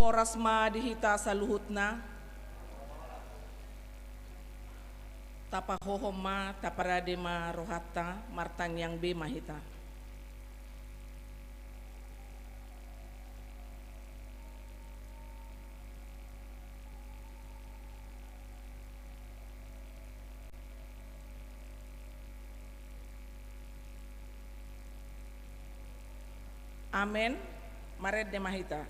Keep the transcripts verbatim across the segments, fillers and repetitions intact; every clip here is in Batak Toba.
Horas ma di hita saluhutna. Tapahohom ma, taparade ma rohanta, martangiang be ma hita. Amen. Marende ma hita.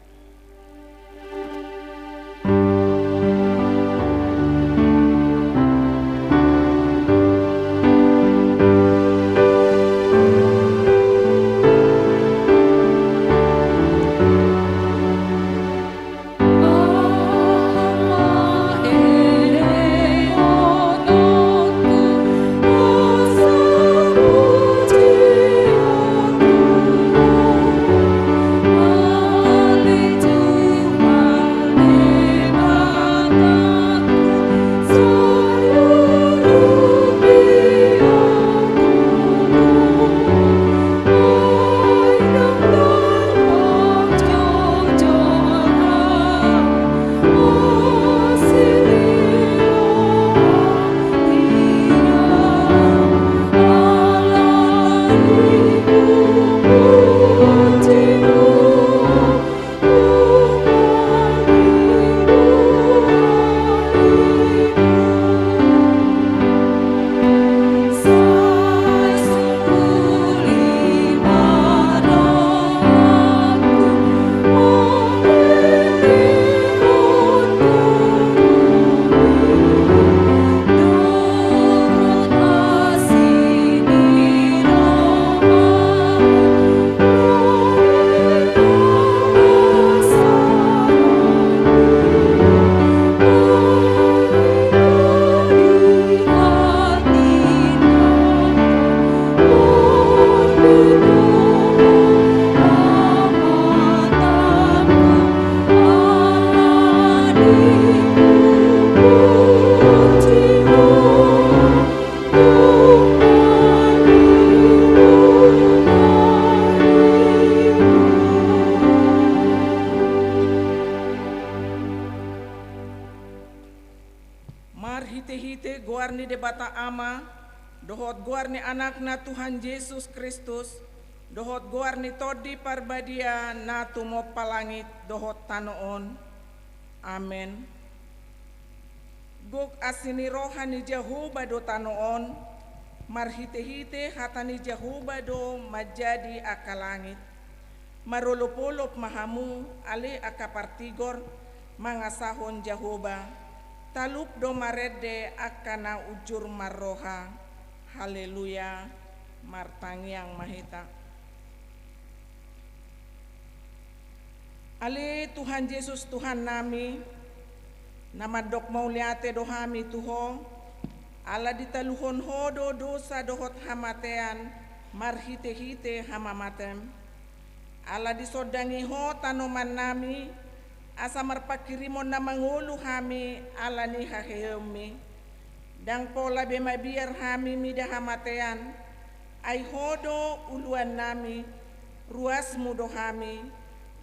Marhitehite goar ni Debata Ama, dohot goar ni Anakna Tuhan Jesus Kristus, dohot goar ni Tondi Parbadia na tumompa langit dohot tano on. Amen. Gok asi ni roha ni Jahowa do tano on, marhitehite hata ni Jahowa do manjadi angka langit. Marolopolop ma hamu, ale angka partigor, mangasahon Jahowa. Talup do marende angka na unjur marroha. Haleluya. Martangiang ma hita. Ale Tuhan Jesus, Tuhannami, na mandok mauliate do hami tu Ho, ala ditaluhon Ho do dosa dohot hamatean marhitehite hamamatem. Ala disondangi Ho tanomannami, asa marpanghirimon na mangolu hami ala ni haheheonmi. Ndang pola be mabiar hami mida hamatean, ai Ho do uluannami, ruasmu do hami.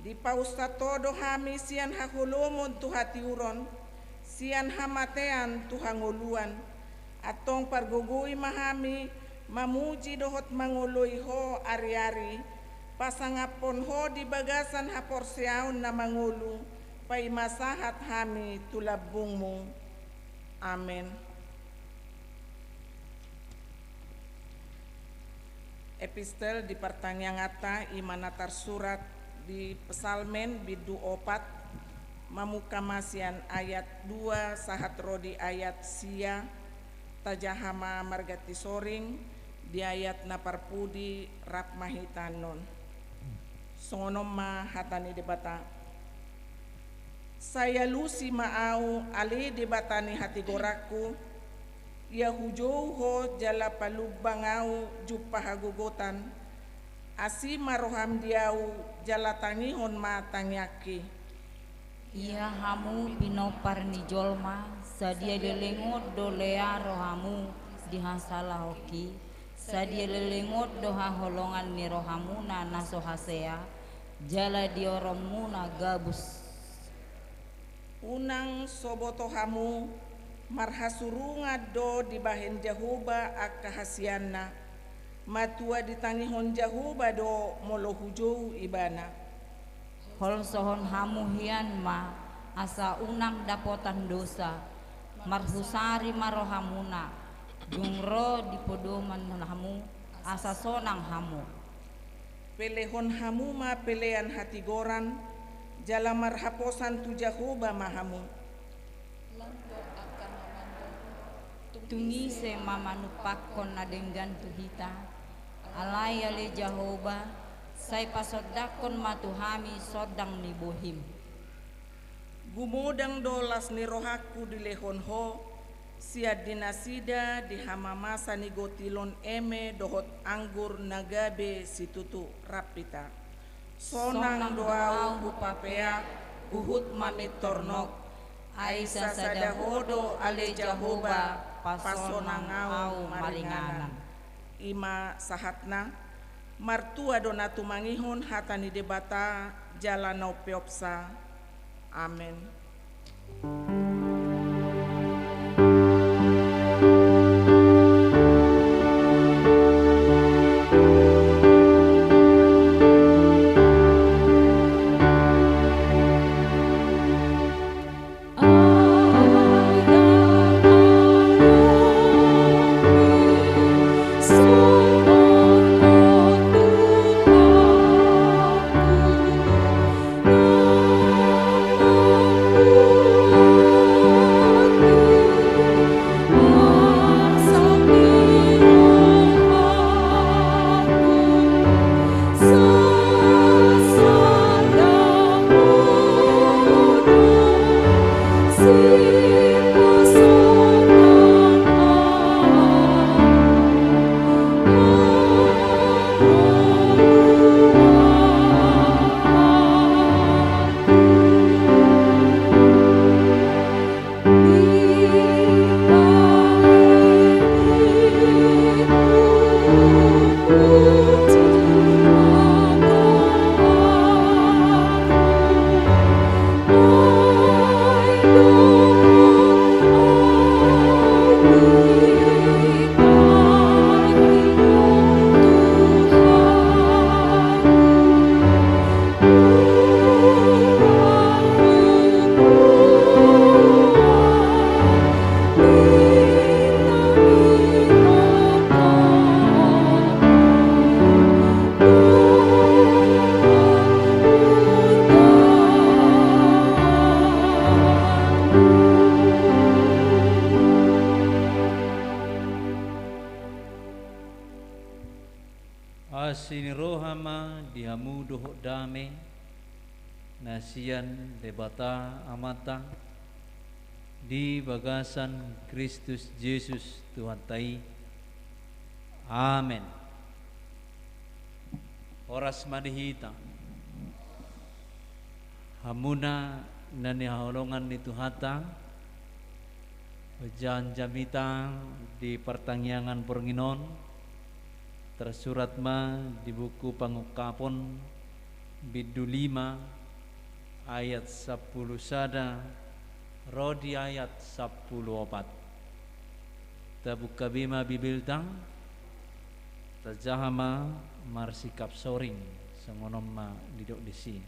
Dipausat Ho do hami sian haholomon tu hatiuron, sian hamatean tu hangoluan. Antong pargogoi ma hami mamuji dohot mangoloi Ho ariari, pasangaphon Ho di bagasan haporseaon na mangolu, paima sahat hami tu lambungmu. Amen. Epistel di partangianganta i ma na tarsurat di Psalmen bindu opat, mamungka ma sian ayat dua sahat ro di ayat sia, tajaha ma marganti soring di ayat na parpudi rap ma hita annon. Songon on ma hata ni Debata. Sai alusi ma ahu, ale Debata ni hatigoranku, ia hujou Ho jala palumbang ahu jumpa hagogotan, asi ma roham di ahu jala tangihon ma tangiangki. Ia hamu pinompar ni jolma, sadia leleng on do lea rohamu dihasalahonki, sadia leleng on do haholongan ni rohamuna na so hasea, jala dioronmuna gabus. Unang so boto hamu, marhasurungan do dibahen Jahowa angka hasianna. Matua ditangihon Jahowa do molo hujou ibana. Holsohon hamu hian ma, asa unang dapotan dosa. Marhusari ma rohamuna, dung ro di podoman hamu, asa sonang hamu. Pelehon hamu ma pelean hatigoran, jala marhaposan tu Jahowa ma hamu. Tung ise ma manumpakkon na denggan tu hita? Alai ale Jahowa, sai pasondangkon ma tu hami sondang ni bohim. Gumodang do las ni rohangku dilehon ho, sian di nasida di hamamasa ni gotilon eme dohot anggur na gabe situtu rap hita. Sonang do ahu hupapeak, huhut mamintor nok. Ai sasada ho do ale Jahowa, pasonang ahu maringanan. I ma sahatna. Martua do na tumangihon hata ni Debata jala na umpeopsa. Amen. Asi ni roha ma di hamu dohot dame na sian Debata Amanta di bagasan Kristus Jesus Tuhanta i. Amen. Horas ma di hita. Hamuna na nihaholongan ni Tuhanta, ojahan jamita di partangiangan borngin on, tarsurat ma di buku Pangungkapon, bindu lima, ayat sampulu sada ro di ayat sampulu opat. Tabuka be ma Bibelta, tajaha ma marsikap soring, songon on ma didok disi.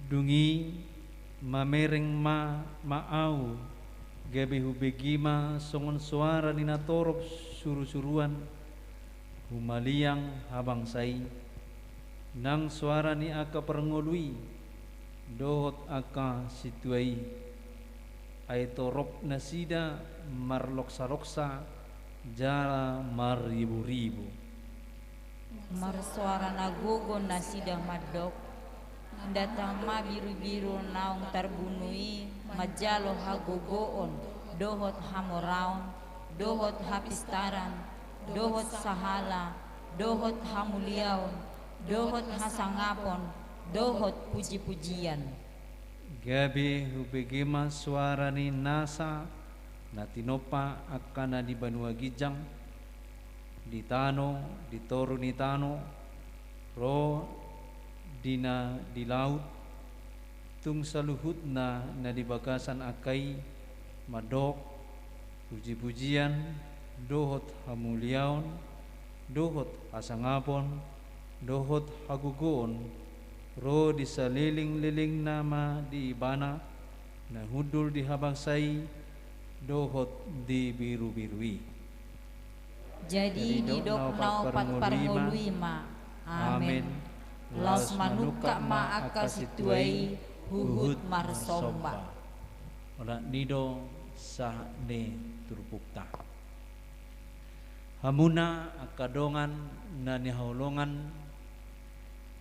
Dung i mamereng ma, ma ahu, gabe hubege ma songon soara ni natorop surusuruan, humaliang habangsa i, nang soara ni angka parngolu i, dohot angka sintua i. Ai torop nasida marloksaloksa jala marriburibu. Marsoara na gogo nasida mandok, datang ma birubiru naung tarbunu i manjalo hagogoon, dohot hamoraon, dohot hapistaran, dohot sahala, dohot hamuliaon, dohot hasangapon, dohot pujipujian. Gabe hubege ma soara ni nasa na tinompa angka na di banua ginjang, di tano, di toru ni tano, ro di na di laut, Tung saluhutna na di bagasan angka i mandok, pujipujian, dohot hamuliaon, dohot hasangapon, dohot hagogoon, ro di salelenglelengna ma di Ibana, na hundul di habangsa i, dohot di birubiru i. Jadi didok na opat parngolu i ma. Amen. Laos manungkap ma angka sintua i huhut marsomba. Olat ni do sahat ni turpukta. Hamuna angka dongan na nihaholongan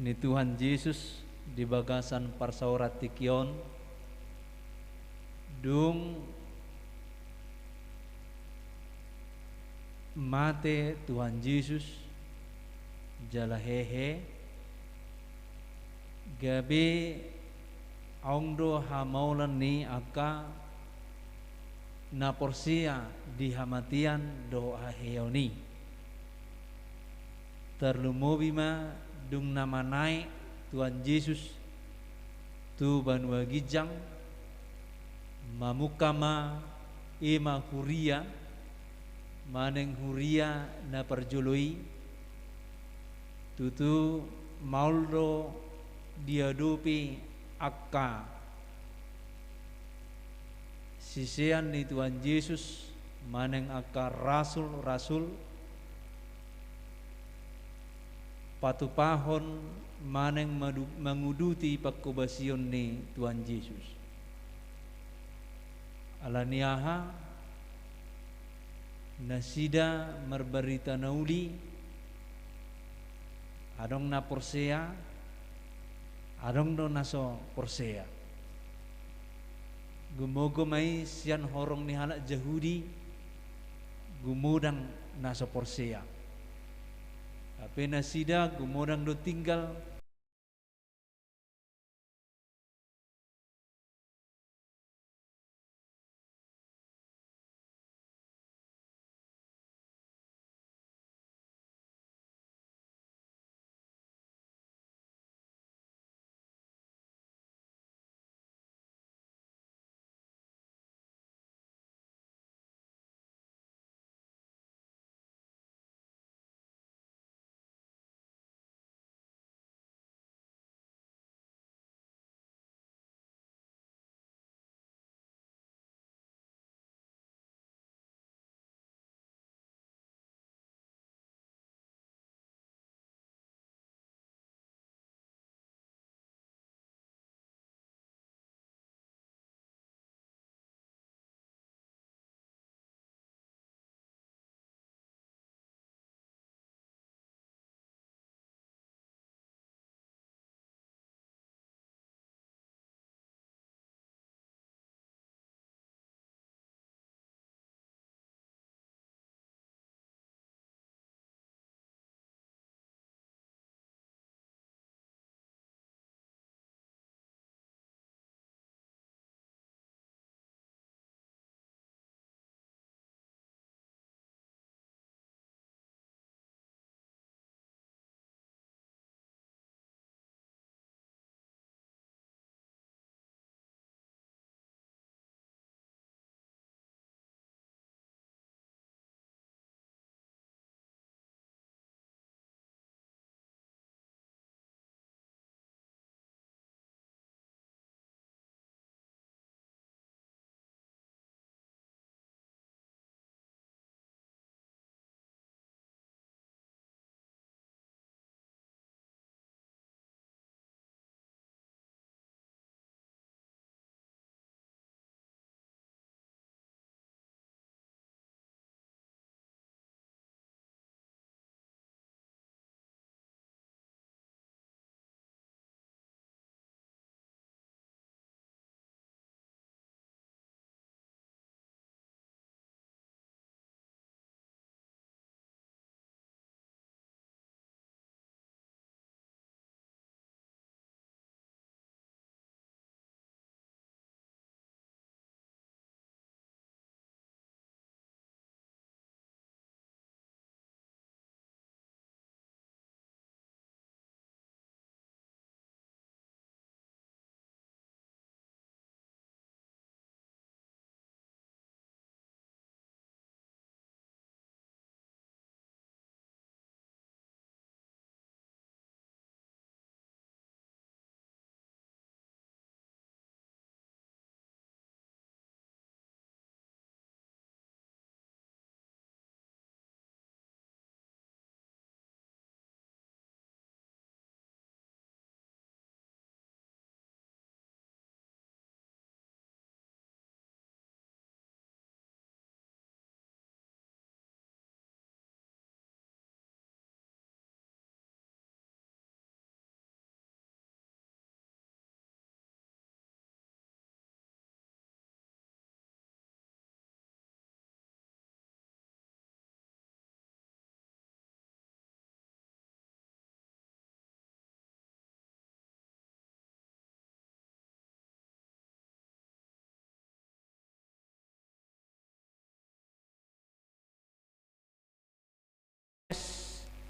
ni Tuhan Jesus di bagasan parsaoran tingki on, dung mate Tuhan Jesus jala hehe, gabe adong do hamaolon ni angka na porsea di hamatean dohot haheheon i. Tarlumobi ma dung na manaek Tuhan Jesus tu banua ginjang, mamungka ma i ma huria, manang huria na parjolo i, tutu maol do diadopi angka sisean ni Tuhan Jesus manang angka rasul-rasul, patupahon manang madu-, manguduti pangkobasion ni Tuhan Jesus. Ala ni aha? Nasida marbarita na uli, adong na porsea, adong do na so porsea. Gumogo ma i sian horong ni halak Jahudi, gumodang na so porsea. Hape nasida gumodang do tinggal.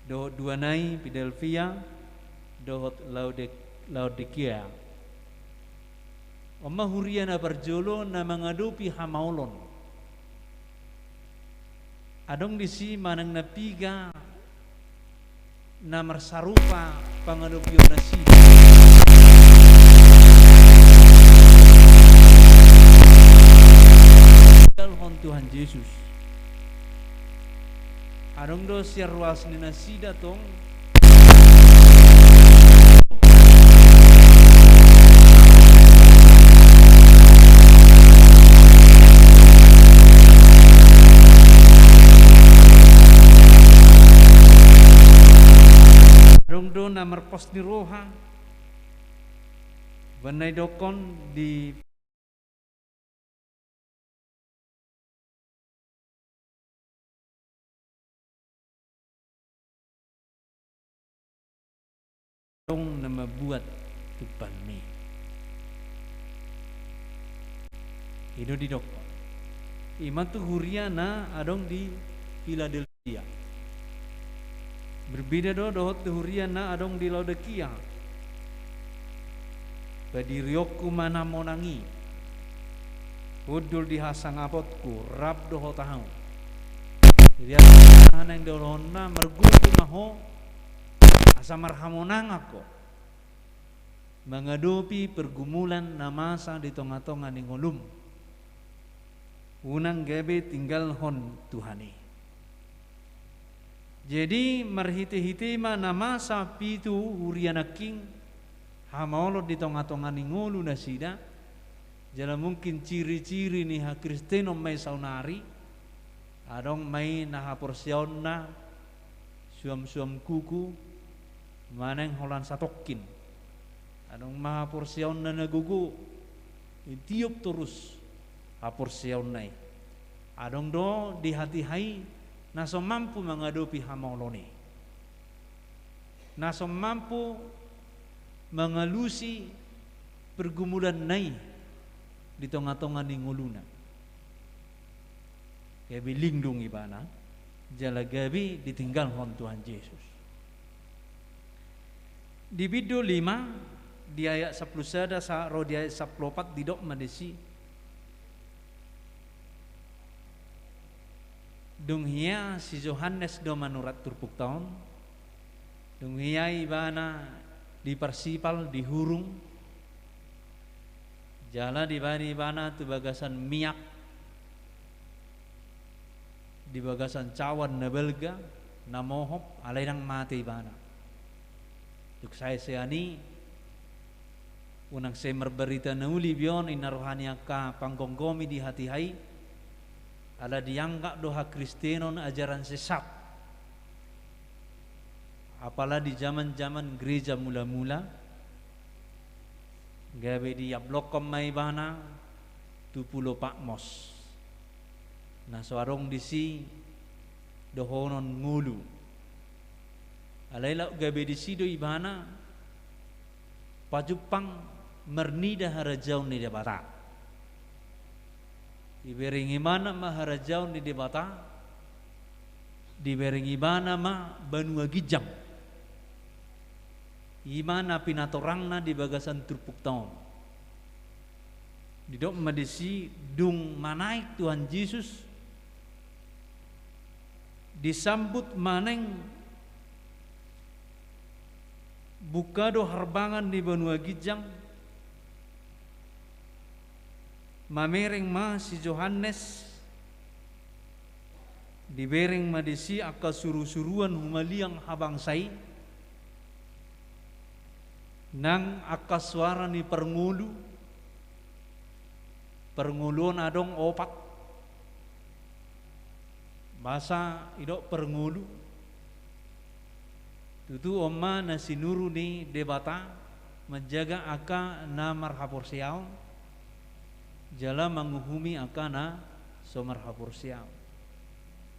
dohot dua nai, Pidelpia dohot Laode-, Laodikea. On ma huria na parjolo na mangadopi hamaolon. Adong disi manang na piga na marsarupa pangadopionnasida. Tinggalhon Tuhan Jesus. Adong do sian ruas ni nasida tong. Adong do na marpos ni roha, baen na didokkon di Adong na mambuat tumpak ni. I do didokkon. I ma tu huria na adong di Piladelpia. Berbeda do dohot tu huria na adong di Laodikea. Padirionku ma na monang i. Hundul di hasangapku, rap dohot ahu. Jadi, aha na naeng didokhonna, margogo ma ho, asa marhamonangan ho. Mangadopi pergumulan na masa di tonga-tonga ni ngolum. Unang gabe tinggalhon Tuhan i. Jadi, marhite-hite ma na masa pitu huria nangkin, hamaolon di tonga-tonga ni ngolu nasida, jala mungkin ciri-ciri ni hakristenon ma i saonari, adong ma i na haporseaonna suam-suam kuku, manang holan satongkin. Adong ma haporseaonna na gogo, tiop torus haporseaonna i. Adong do di hatiha i na so mampu mangadopi hamaolon i. Na so mampu mangalusi pergumulanna i di tonga-tonga ni ngoluna. Gabe linglung ibana, jala gabe ditinggalhon Tuhan Jesus. Di bindu lima, di ayat sampulu sada sa-, ro di ayat sampulu opat didok ma disi. Dung hea si Johannes do manurat turpukta on, dung hea ibana diparsipal, dihurung, jala dibaen ibana tu bagasan miak, di bagasan cawan na balga, na mohop, alai ndang mate ibana. Dung saesean i, unang sai marbarita na uli be on, inna roha ni angka panggomgomi di hatiha i, ala dianggap do hakristenon ajaran sesat. Apala di jaman-jaman gereja mula-mula, gabe diablokkon ma ibana tu Pulo Patmos. Na so adong disi dohonon ngolu. Alai laho gabe disi do ibana pajumpang marnida harajaon ni Debata. Dibereng ibana ma harajaon ni Debata, dibereng ibana ma banua ginjang. I ma na pinatorangna di bagasan turpukta on. Didok ma disi, dung manaek Tuhan Jesus, disambut ma naeng buka do harbangan ni banua ginjang, mamereng ma si Johannes, dibereng ma disi angka suru-suruan humaliang habangsa i, nang angka soara ni parngolu, parngolu on adong opat. Masa idok parngolu? Tutu on ma na sinuru ni Debata manjaga angka na marhaporseaon, jala manguhumi angka na so marhaporseaon.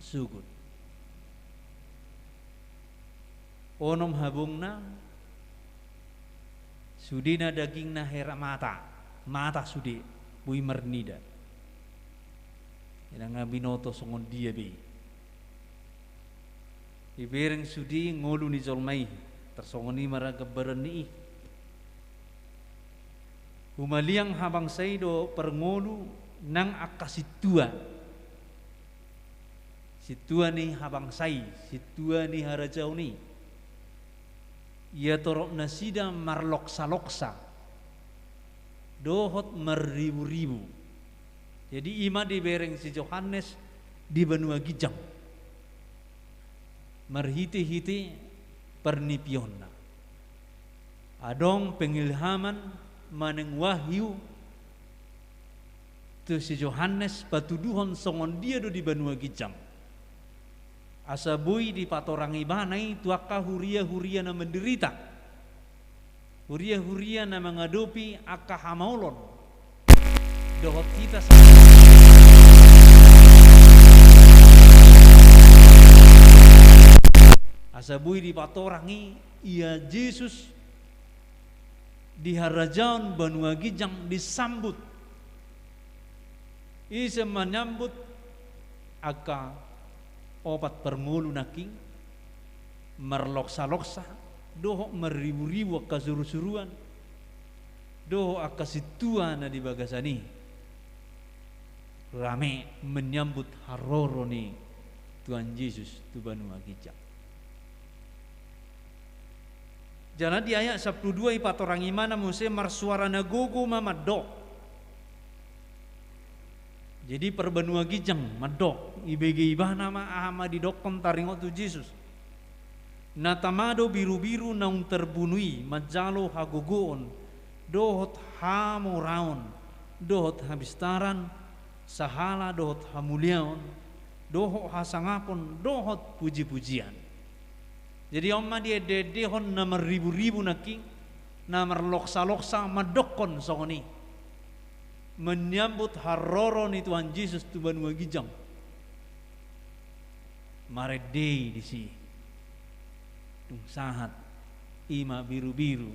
Sogot. Onom habongna, sudena dagingna hera mata, mata sude, boi marnida. Ndang binoto songon dia be. Dibereng sude ngolu ni jolma i, tarsongon i ma ra gambaran ni i. Humaliang habangsa i do parngolu nang angka sintua. Sintua ni habangsa i, sintua ni harajaon i. Ia torop nasida marloksa-loksa dohot marribu-ribu. Jadi i ma dibereng si Johannes di banua ginjang marhite-hite parnipionna. Adong pengilhaman manang wahyu tu si Johannes patuduhon songon dia do di banua ginjang, asa boi dipatorang ibana i tu angka huria-huria na menderita, huria-huria na mangadopi angka hamaolon. Dohot hita sa-, asa boi dipatorang i, ia Jesus di harajaon banua ginjang disambut. Ise manyambut? Angka opat parngolu nangkin, marloksa-loksa dohot marribu-ribu angka suru-suruan dohot angka sintua na di bagasan i, rame menyambut haroro ni Tuhan Jesus tu banua ginjang. Jala di ayat sampulu dua i patorang ibana muse marsuara na gogo ma mandok. Jadi parbanua ginjang mandok, ibege ibana ma aha ma didokkon taringot tu Jesus. Na tama do birubiru naung tarbunu i manjalo hagogoon, dohot hamoraon, dohot habistaran, sahala dohot hamuliaon, dohot hasangapon, dohot pujipujian. Jadi on ma diende-endehon na marribu-ribu nangkin, na marloksa-loksa mandokkon songon i, menyambut haroro ni Tuhan Jesus tu banua ginjang. Marende i disi. Dung sahat, i ma birubiru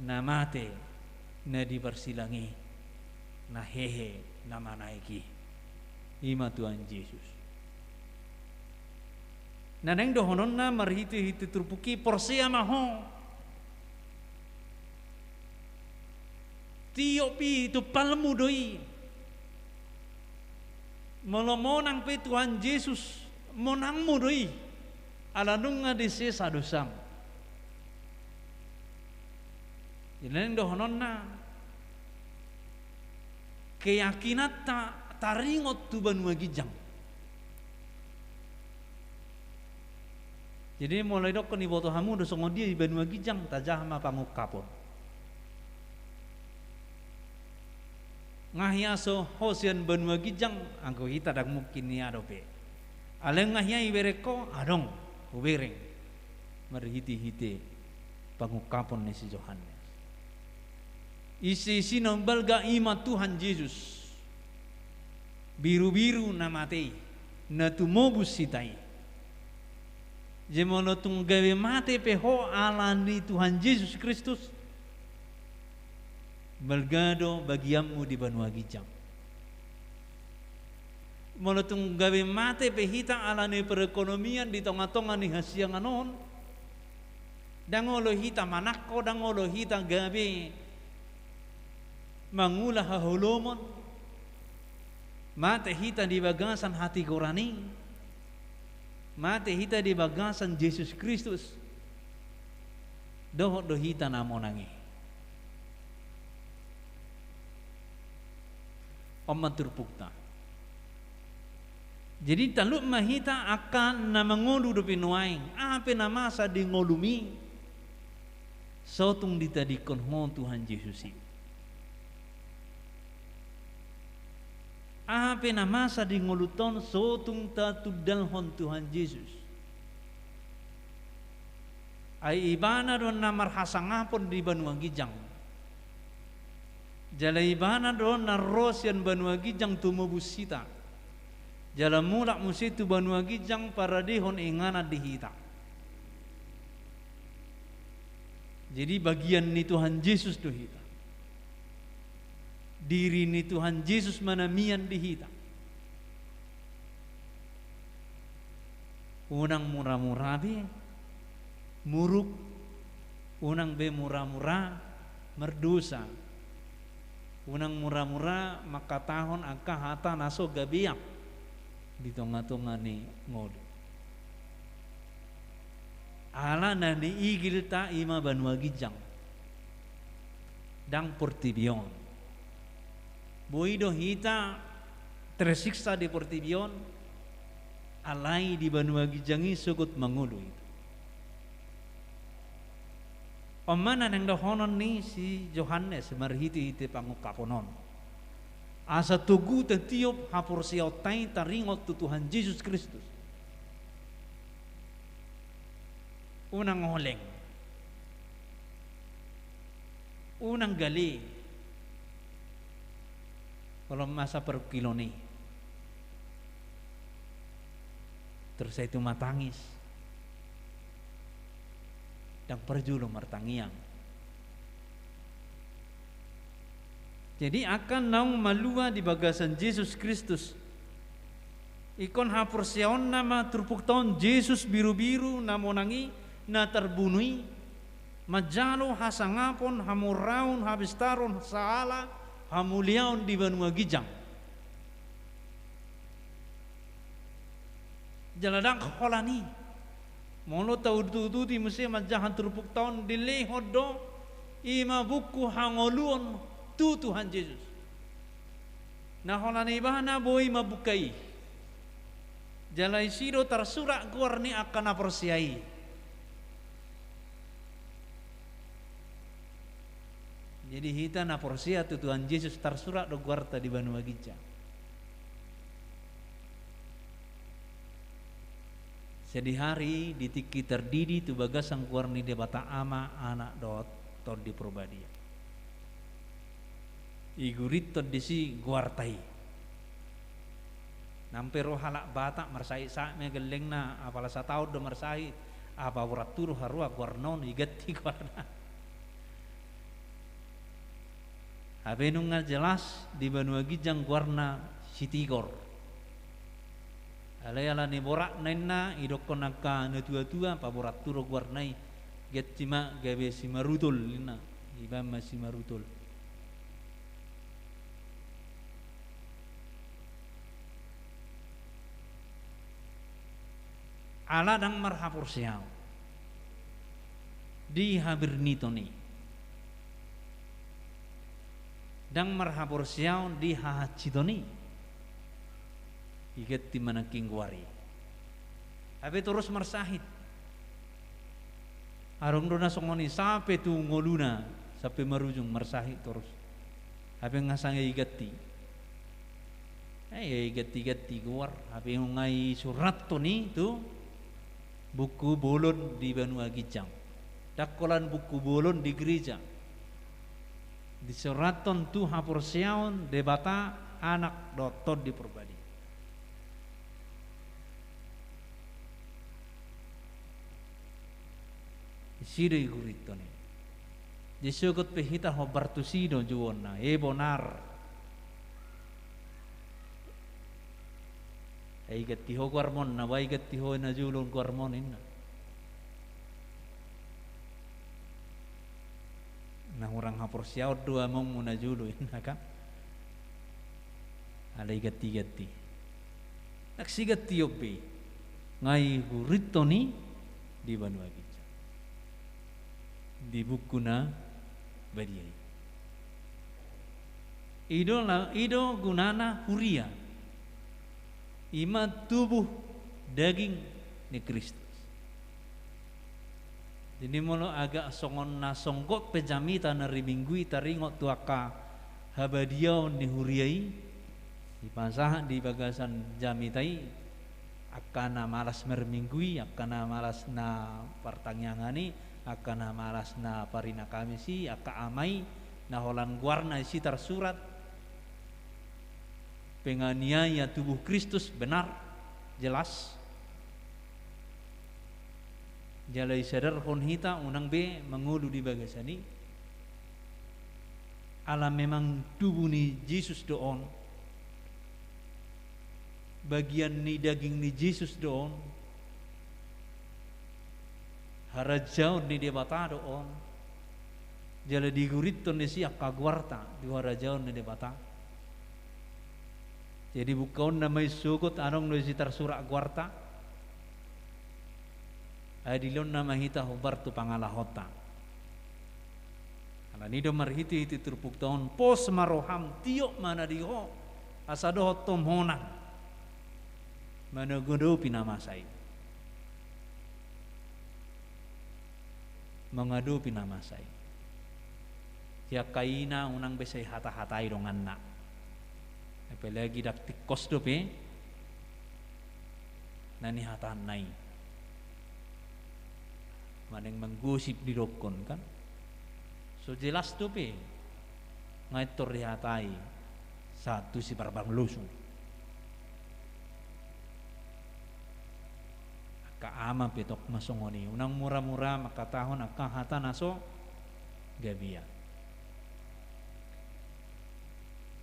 na mate na di parsilang i, na hehe na manaek i, i ma Tuhan Jesus. Na naeng dohononna marhite-hite turpuk i, porsea ma ho. Tiop i, tumpalmu do i. Molo monang pe Tuhan Jesus, monangmu do i. Ala nunga disesa dosam. Jadi naeng dohononna, keyakinanta taringot tu banua ginjang. Jadi molo didokkon iboto hamu do songon dia di banua ginjang, tajaha ma pangungkapon. Nga hea so ho sian banua ginjang, anggo hita ndang mungkin hea dope. Alai nga hea ibereng ho, adong hubereng marhite-hite pangungkapon ni si Johannes. Isi-isi na umbalga i ma Tuhan Jesus. Birubiru na mate i, na tumobus hita i. Jadi molo tung gabe mate pe ho ala ni Tuhan Jesus Kristus, balga do bagianmu di banua ginjang. Molo tung gabe mate pe hita ala ni perekonomian di tonga-tonga ni hasiangan on, ndang olo hita manangko, ndang olo hita gabe mangula haholomon, mate hita di bagasan hatigoran i, mate hita di bagasan Jesus Kristus, dohot do hita na monang i. On ma turpukta. Jadi talup ma hita angka na mangolu dope nuaeng, aha pe na masa di ngolumi, so tung ditadingkon ho Tuhan Jesus i. Aha pe na masa di ngolunta on, so tung tatundalhon Tuhan Jesus. Ai ibana do na marhasangapon di banua ginjang. Jala ibana do na ro sian banua ginjang tumobus hita. Jala mulak muse tu banua ginjang paradehon inganan di hita. Jadi bagian ni Tuhan Jesus do hita. Diri ni Tuhan Jesus ma na mian di hita. Unang mura-mura be muruk, unang be mura-mura mardosa, unang mura-mura mangkatahon angka hata na so gabean di tonga-tonga ni ngolu. Ala na niigilta i ma banua ginjang, ndang portibi on. Boi do hita tersiksa di portibi on, alai di banua ginjang i sogot mangolu hita. On ma na naeng dohonon ni si Johannes marhite-hite pangungkapon on. Asa togu tatiop haporseaonta i taringot tu Tuhan Jesus Kristus. Unang oleng, unang gale, molo masa parungkilon i. Terus ai tu matangis. Ndang parjolo martangiang. Jadi angka naung malua di bagasan Jesus Kristus, ingkon haporseaonna ma turpukta on Jesus birubiru na monang i, na tarbunu i, manjalo hasangapon, hamoraon, habistaron, sahala, hamuliaon di banua ginjang. Jala ndang holan i. Molo tauduti muse manjaha turpukta on, dilehon do i ma buku hangoluon tu Tuhan Jesus. Na holan ibana boi mambuka i. Jala isi do tarsurat goar ni angka na porsea i. Jadi hita na porsea tu Tuhan Jesus tarsurat do goarta di banua ginjang. Sadihari di tingki tardidi tu bagasan goar ni Debata Ama, Anak dohot Tondi Porbadia. Igurithon disi goarta i. Nang pe ro halak Batak marsahit-sahit ma gellengna, apala sataon do marsahit, apa borat tu do haroa goarna on, iganti goarna. Hape nunga jelas di banua ginjang goarna Sitigor. Alai ala ni boratna inna, idokkon angka natua-tua, paborat tu do goarna i, ganti ma gabe Simarutol inna, ibaen ma Simarutol. Ala ndang marhaporseaon di habirniton i, ndang marhaporseaon di hahansiton i, iganti ma nangkin goar i. Hape torus marsahit. Adong do na songon i sampe tu ngoluna, sampe marujung marsahit torus. Hape nga sanga iganti. Eh, iganti-ganti goar, hape nga isurathon i tu buku bolon di banua ginjang. Ndang holan buku bolon di gereja. Disurathon tu haporseaon Debata, Anak dohot Tondi Porbadia. Disi do igurithon i. Jadi sogot pe hita hombar tusi do jouonna, e bonar. Ai ganti ho goarmon, na boi ganti ho najolo goarmon inna. Na hurang haporseaon do amongmu najolo inna kan. Alai ganti-ganti. Ndang sigantion be, nga igurithon i di banua ginjang, di buku na badia i. I do la, i do gunana huria. I ma tubuh daging ni Kristus. Jadi molo agak songon na songgot pe jamita na riminggu i taringot tu angka habadiaon ni huria i, dipasahat di bagasan jamita i, angka na malas marminggu i, angka na malas na partangiangan i, angka na malas na parina Kamis i, angka ama i, na holan goarna disi tarsurat, penganiaya tubuh Kristus, benar, jelas. Jala isadarhon hita unang be mangolu di bagasan i. Ala memang tubuh ni Jesus do on, bagian ni daging ni Jesus do on, Harajaon ni Debata do on. Jala digurithon disi angka goarta tu harajaon ni Debata. Jadi bukaonna ma i sogot adong do disi tarsurat goarta. Ai dilehonna ma hita hombar tu pangalahonta. Alani i do marhitehite turpukta on, pos ma roham, tiop ma na di ho, asa dohot ho monang mangadopi na masa i. Mangadopi na masa i. Di angka ina unang be sai hata-hatai donganna. Apalagi ndang tingkos dope na nihatahonna i. Manang manggosip didokkon, kan? So jelas dope nga pintor dihatai sahat tu si Parbang Losu. Angka ama pe tong ma songon i, unang mura-mura mangkatahon angka hata na so gabe i.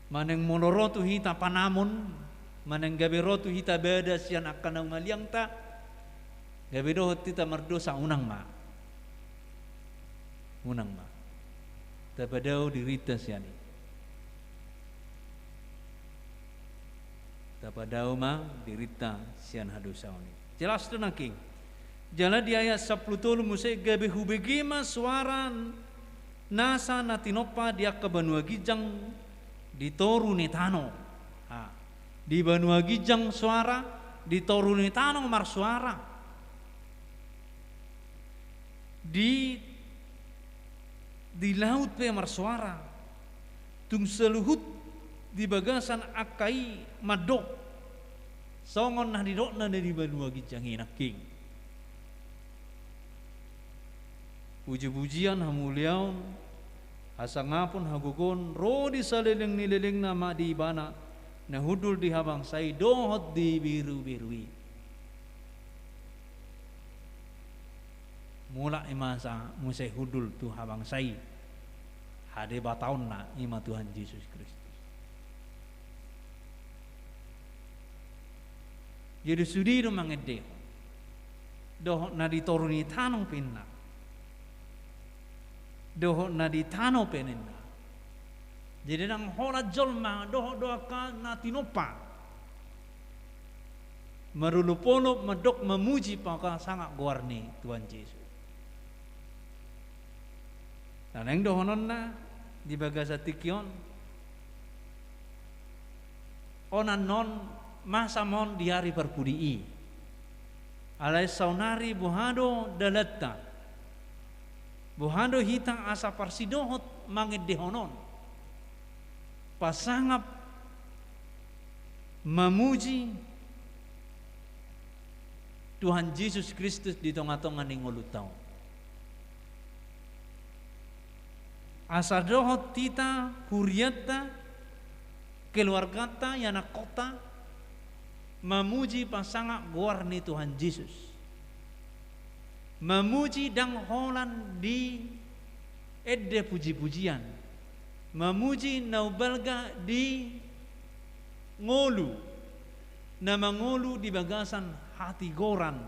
Manang molo ro tu hita panamon, manang gabe ro tu hita bada sian angka na humaliangta, gabe dohot hita mardosa, unang ma. Unang ma. Tapadao dirinta sian i. Tapadao ma dirinta sian hadosaon i. Jelas do nangkin. Jala di ayat sampulu tolu muse, gabe hubege ma soara nasa na tinompa di angka banua ginjang di toru ni tano. Ha. Di banua ginjang soara, di toru ni tano marsoara. Di, di laut pe marsoara. Tung saluhut di bagasan angka i mandok songon na nidokna na di banua ginjang i nangkin. Puji-pujian, hamuliaon, hasangapon, hagogoon ro di saleleng ni lelengna ma di Ibana na hundul di habangsa i dohot di beruberu i. Mulak i ma sa muse hundul tu habangsa i hadebataonna, i ma Tuhan Jesus Kristus. Jadi sude do mangendehon dohot na di toru ni tano pe ninna, dohot na di tano pe ninna. Jadi ndang holan jolma dohot do angka na tinompa marolopolop mandok mamuji pasangap goar ni Tuhan Jesus. Na naeng dohononna di bagasan tingki on, on annon masa ma on di ari parpudi i. Alai saonari boha do dalanta? Boha do hita asa parsidohot mangendehon on, pasangap mamuji Tuhan Jesus Kristus di tonga-tonga ni ngolunta on? Asa dohot hita, hurianta, keluarganta, ianakhonta, mamuji pasangap goar ni Tuhan Jesus. Mamuji ndang holan di ende puji-pujian. Mamuji na umbalga di ngolu na mangolu di bagasan hatigoran,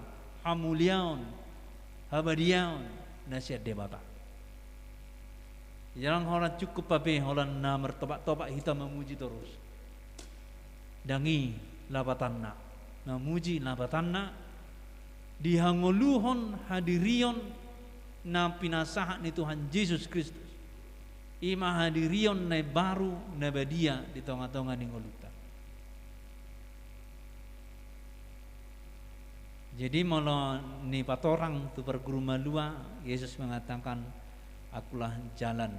hamuliaon, habadiaon na sian Debata. Ndang holan cukup hape holan na martopak-topak hita mamuji torus. Ndang i lapatanna. Mamuji lapatanna di hangoluhon hadirion na pinasahat ni Tuhan Jesus Kristus. I ma hadirion na imbaru na badia di tonga-tonga ni ngolunta. Jadi molo nipatorang tu parguru malua, Yesus mengatakan, "Akulah jalan,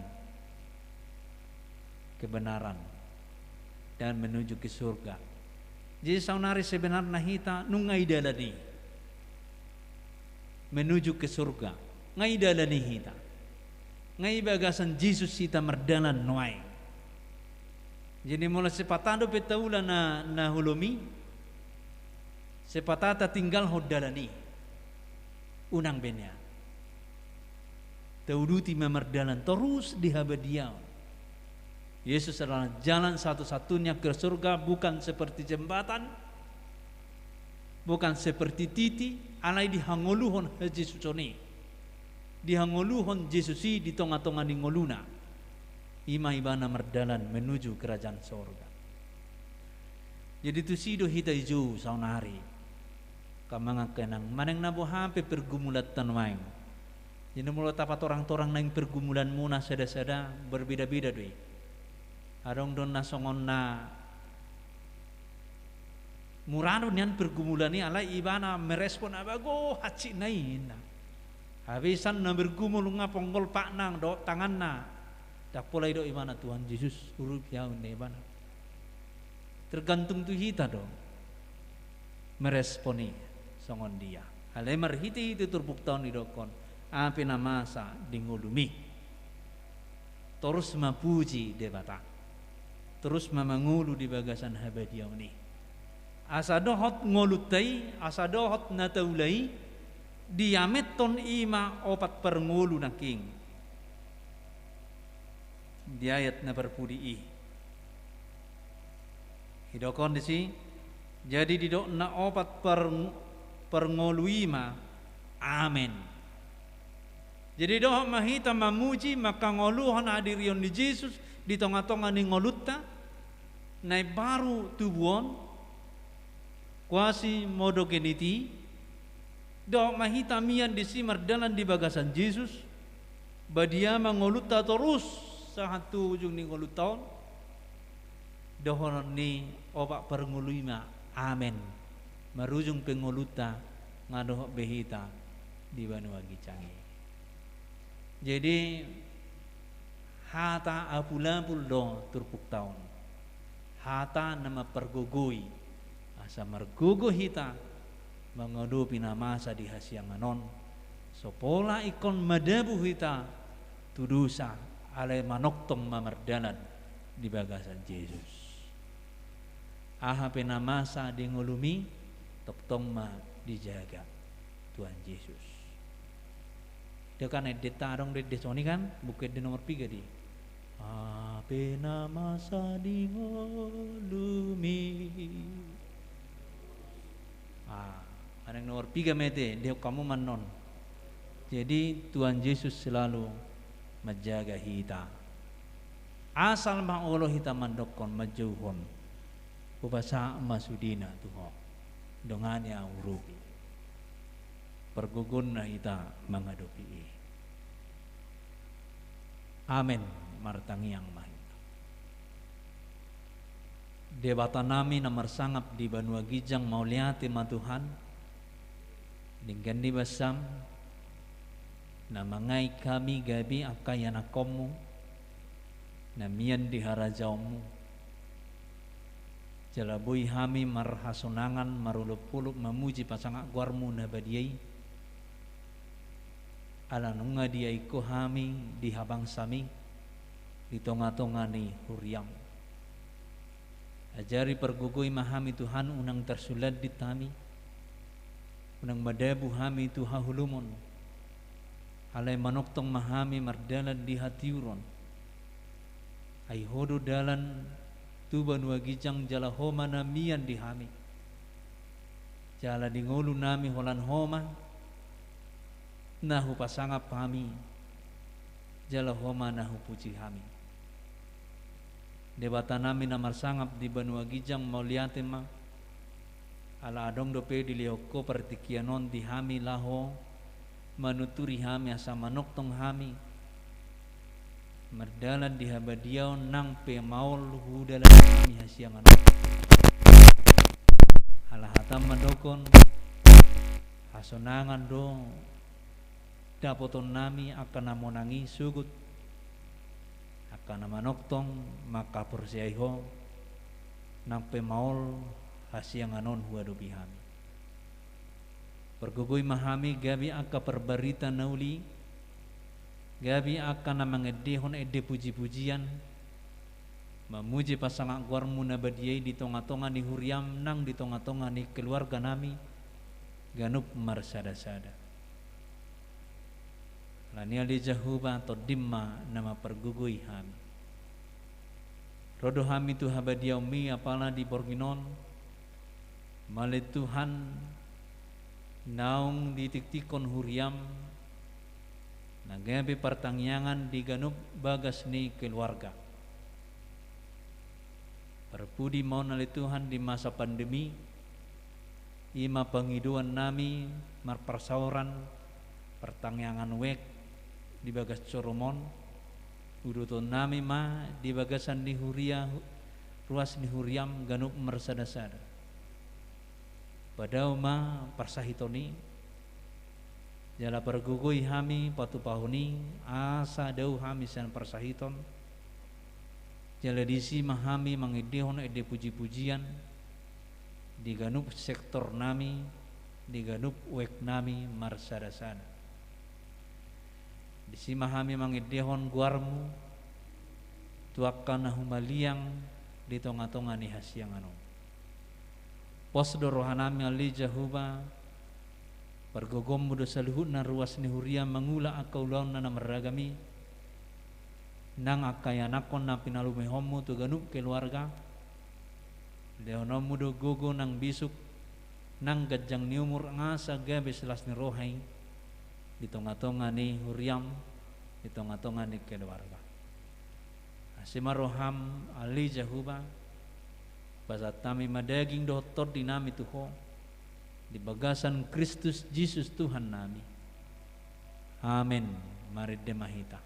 kebenaran, dan menuju ke surga." Jadi saonari sebenarna hita nunga i dalan i menuju ke surga. Nga i dalan i hita. Nga i bagasan Jesus hita mardalan nuaeng. Jadi molo sipata dope taula na, na holom i, sipata tatinggalhon dalan i. Unang be nian. Tauduti ma mardalan torus di habadiaon. Yesus adalah jalan satu-satunya ke surga, bukan seperti jembatan, bukan seperti titi, alai di hangoluhon hajesuson i. dihangoluhon Jesus i di tonga-tonga ni ngoluna, i ma ibana mardalan menuju kerajaan sorga. Jadi tusi do hita i jo saonari, angka amang angka inang, manang na boha pe pergumulanta nuaeng. Jadi molo tapatorang-torang naeng pergumulanmuna sada-sada, berbeda-beda do i. Adong do na songon na mura do nian pergumulan i, alai ibana merespon, "Abago, hansit na i," ninna. Hape sian na bergumul nga ponggol patna dohot tanganna. Ndang pola didok ibana, "Tuhan Jesus, urupi ahu," ninna ibana. Tergantung tu hita do merespon i songon dia. Alai marhite-hite turpukta on didokkon, "Aha pe na masa di ngolumi, torus ma puji Debata, torus ma mangolu di bagasan habadiaon i." Asa dohot ngolunta i, asa dohot na taula i, diamenhon i ma opat parngolu nangkin. Di ayat na parpudi i, didokkon disi, jadi didok na opat par-, parngolu i ma, "Amen." Jadi dohot ma hita mamuji, manghangoluhon hadirion ni Jesus di tonga-tonga ni ngolunta, na imbaru tubu on, quasi monogeniti, dohot ma hita mian disi mardalan di bagasan Jesus, badia ma ngolunta torus sahat tu ujung ni ngolunta on, dohonon ni opat parngolu i ma, "Amen." Marujung pe ngolunta, nga dohot be hita di banua ginjang i. Jadi, hata apul-apul do turpukta on. Hata na mampargogoi, asa margogo hita mangadopi na masa di hasiangan on. So pola ingkon madabu hita tu dosa, alai manongtong ma mardalan di bagasan Jesus. Aha pe na masa di ngolumi, tongtong ma dijaga Tuhan Jesus. Dia kan endenta adong do ende songoni kan, buku ende nomor piga di. Aha pe na masa di ngolumi. Ah, adong nomor piga ma ende, dihok hamu ma annon. Jadi Tuhan Jesus selalu manjaga hita. Asal ma olo hita mandokkon, manjouhon. Hupasahat ma sudena tu Ho. Dongani ahu, urupi. Pargogonna hita mangadopi i. Amen. Martangiang ma hita. Debatanami na marsangap di banua ginjang, mauliate ma Tuhan. Denggan ni basaM, na mangaik hami gabe angka ianakkonMu, na mian di harajaonMu. Jala boi hami marhasonangan, marolopolop mamuji pasangap goarMu na badia i. Ala nunga diaik Ho hami di habangsaMi, di tonga-tonga ni huriaM. Ajari, pargogoi ma hami Tuhan, unang tarsulandit hami, unang madabu hami tu haholomon, alai manongtong ma hami mardalan di hatiuron. Ai Ho do dalan tu banua ginjang, jala Ho ma na mian di hami. Jala di ngolunami holan Ho ma na hupasangap hami, jala Ho ma na hupuji hami. Debatanami na marsangap di banua ginjang, mauliate ma, ala adong dope dilehon Ho partingkian on di hami laho manuturi hami asa manongtong hami mardalan di habadiaon nang pe maol hudalani hami hasiangan on. Ala hataM mandokkon, hasonangan do dapotonnami angka na monang i sogot angka na manongtong mangkaporseai Ho, nang pe maol hasiangan on huadopi hami. Pargogoi ma hami gabe angka parbarita na uli, gabe angka na mangendehon ende puji-pujian, mamuji pasangap goarMu na badia i di tonga-tonga ni huriaM nang di tonga-tonga ni keluarganami ganup marsada-sada. Ala ni i ale Jahowa, TondiM ma na mampargogoi hami. Ro do hami tu habadiaonMi apala di borngin on, male Tuhan, naung ditiktikkon huriaM, na gabe partangiangan di ganup bagas ni keluarga. Parpudi ma on ale Tuhan di masa pandemi, i ma pangidoan nami marparsaoran partangiangan wijk di bagas jorom on, uduton nami ma di bagasan ni huria, ruas ni huriam ganup marsadasada. Padao ma parsahiton i, jala pargogoi hami patupahon i, asa dao hami sian parsahiton, jala disi ma hami mangendehon ende pujipujian di ganup sektor nami, di ganup wijk nami marsadasada. Disi ma hami mangendehon goarmu tu angka na humaliang di tongatonga ni hasiangan on. Pos do rohanami ale Jahowa, pargogoonmu do saluhutna ruas ni huria mangula angka ulaonna na marragam i, nang angka ianakhon na pinalumehonmu tu ganup keluarga, lehononmu do gogo nang bisuk, nang ganjang ni umur asa gabe silas ni roha i di tongatonga ni huriam, di tongatonga ni keluarga. Asi ma roham ale Jahowa, pasahat hami ma daging dohot tondi nami tu ho, di bagasan Kristus Jesus Tuhan nami. Amen. Marende ma hita.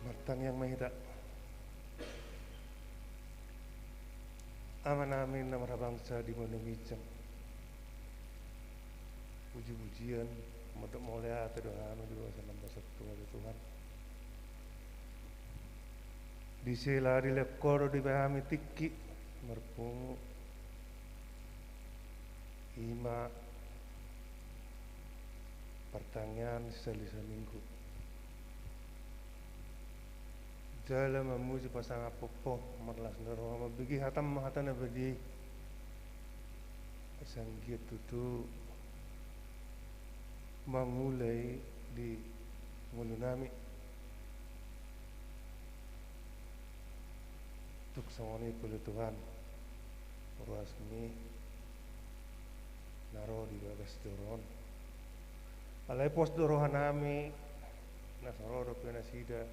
Martangiang ma hita. Amanami na marhabangsa di banua ginjang, pujipujian, mandok mauliate do hami di bagasan na basaM, Tuhan. Di sela dilehon Ho do dibahen hami tingki marpungu, i ma partangiangan sahali saminggu. Jala mamuji pasangaphon Ho, marlas ni roha, mambege hataM ma hata na badia i. Asa anggiat tutu mangula i di ngolunami. Tung songon i pe ale Tuhan, ruasMi na ro di bagas joro on. Alai pos do rohanami, na so ro dope nasida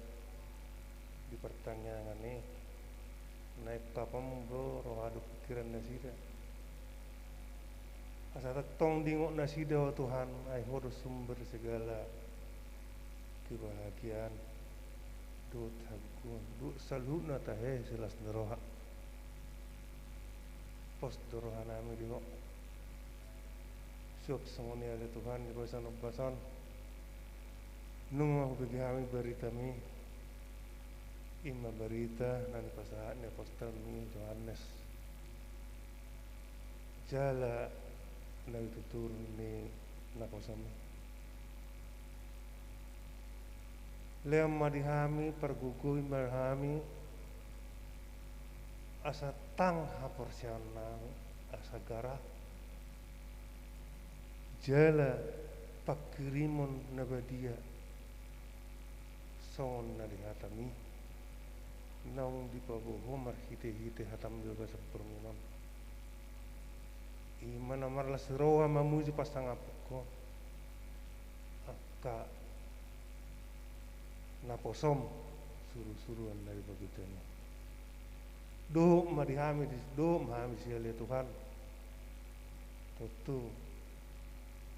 di partangiangan i, na ungkapMu do roha dohot pingkiran nasida. Asa tongtong diingot nasida Ho Tuhan, ai Ho do sumber segala kebahagiaan dohot hagogoon, dohot saluhutna tahe silas ni roha. Pos do rohanami di Ho. Suang songon i ale Tuhan, di bagasan ombas on, nunga hubege hami baritaMi, i ma barita na nipasahat ni apostelMi Johannes, jala na pituturung ni naposoMi. Lehon ma di hami, pargogoi ma hami, asa tang haporseaonnami, asa gara, jala panghirimon na badia, songon na di hataMi, naung dipaboa Ho marhitehite hataM di bagasan pormen on. I ma na marlas roha mamuji pasangaphon Ho, angka naposoM, surusuruan na di bagasan i. Dohot ma di hami, dohot ma hami disi ale Tuhan. Tontu